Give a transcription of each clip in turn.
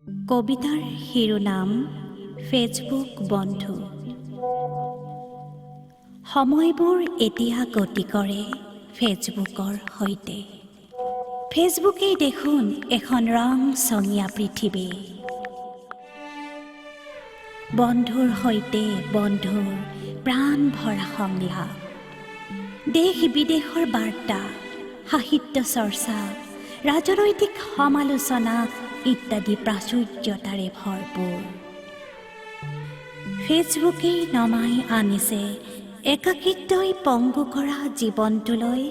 কবিতাৰ শিৰোনাম ফেচবুক বন্ধু। সময়বোৰ এতিয়া গতি কৰে ফেচবুকৰ সৈতে। ফেচবুকেই দেখোন এখন ৰং চঙীয়া পৃথিৱী। বন্ধুৰ সৈতে বন্ধুৰ প্ৰাণ ভৰা সংলাপ, দেশ বিদেশৰ বাৰ্তা, সাহিত্য চৰ্চা, ৰাজনৈতিক সমালোচনা ইত্যাদি প্ৰাচুৰ্যতাৰে ভৰপূৰ। ফেচবুকেই নমাই আনিছে একাকিত্বই পংগু কৰা জীৱনটোলৈ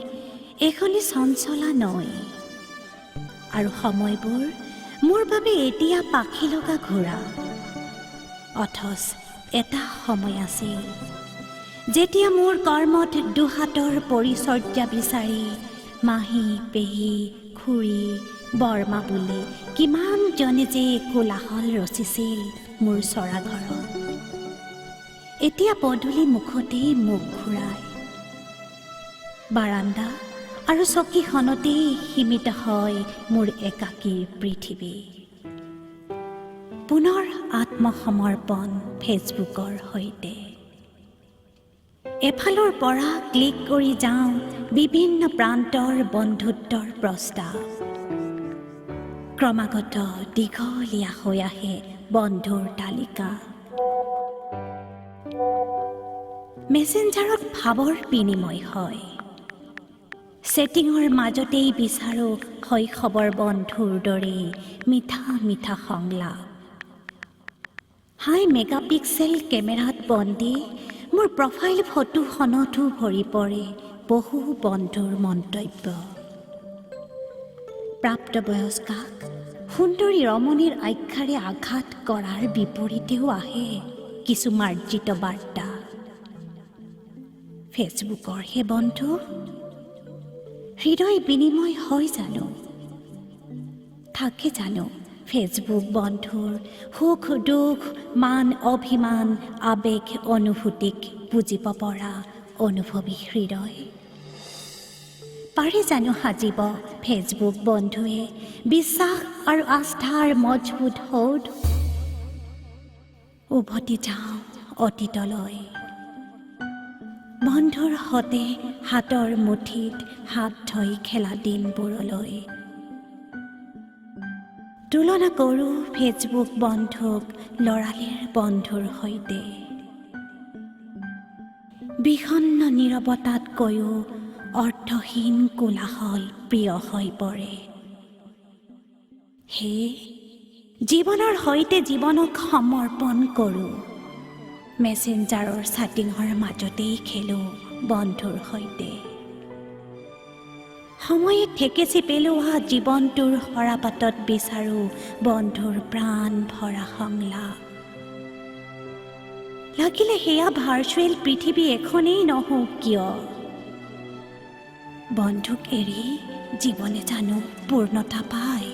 এখনি চঞ্চলা নৈ। আৰু সময়বোৰ মোৰ বাবে এতিয়া পাখি লগা ঘোঁৰা। অথচ এটা সময় আছিল, যেতিয়া মোৰ কৰ্মত দুহাতৰ পৰিচৰ্যা বিচাৰি মাহী, পেহী, খুৰী, বৰমা বুলি কিমানজনে যে কোলাহল ৰচিছিল মোৰ চ'ৰাঘৰত। এতিয়া পদূলি মুখতেই মুখ ঘূৰাই বাৰাণ্ডা আৰু চকীখনতেই সীমিত হয় মোৰ একাকীৰ পৃথিৱী। পুনৰ আত্মসমৰ্পণ ফেচবুকৰ সৈতে। এফালৰ পৰা ক্লিক কৰি যাওঁ বিভিন্ন প্ৰান্তৰ বন্ধুত্বৰ প্ৰস্তাৱ। ক্ৰমাগত দীঘলীয়া হৈ আহে বন্ধুৰ তালিকা। মেছেঞ্জাৰত ভাৱৰ বিনিময় হয়। চেটিঙৰ মাজতেই বিচাৰোঁ শৈশৱৰ বন্ধুৰ দৰেই মিঠা মিঠা সংলাপ। হাই মেগাপিক্সেল কেমেৰাত বন্দী মোৰ প্ৰফাইল ফটোখনতো ভৰি পৰে বহু বন্ধুৰ মন্তব্য। প্ৰাপ্তবয়স্কাক সুন্দৰী ৰমণীৰ আখ্যাৰে আঘাত কৰাৰ বিপৰীতেও আহে কিছু মাৰ্জিত বাৰ্তা। ফেচবুকৰহে বন্ধু, হৃদয় বিনিময় হয় জানো? থাকে জানো ফেচবুক বন্ধুৰ সুখ দুখ, মান অভিমান, আৱেগ অনুভূতিক বুজিব পৰা অনুভৱী হৃদয়? পাৰে জানো সাজিব ফেচবুক বন্ধুৱে বিশ্বাস আৰু আস্থাৰ মজবুত সৌধ? উভতি যাওঁ অতীতলৈ, বন্ধুৰ সতে হাতৰ মুঠিত হাত থৈ খেলা দিনবোৰলৈ। তুলনা কৰোঁ ফেচবুক বন্ধুক ল'ৰালিৰ বন্ধুৰ সৈতে। বিষণ্ণ নীৰৱতাতকৈও অৰ্থহীন কোলাহল প্ৰিয় হৈ পৰে। সেয়ে জীৱনৰ সৈতে জীৱনক সমৰ্পণ কৰোঁ। মেছেঞ্জাৰৰ চাটিঙৰ মাজতেই খেলোঁ বন্ধুৰ সৈতে। সময়ে থেকেচি পেলোৱা জীৱনটোৰ সৰাপাতত বিচাৰোঁ বন্ধুৰ প্ৰাণ ভৰা সংলাপ, লাগিলে সেয়া ভাৰ্চুৱেল পৃথিৱী এখনেই নহওক কিয়। বন্ধুক এৰি জীৱনে জানো পূৰ্ণতা পায়?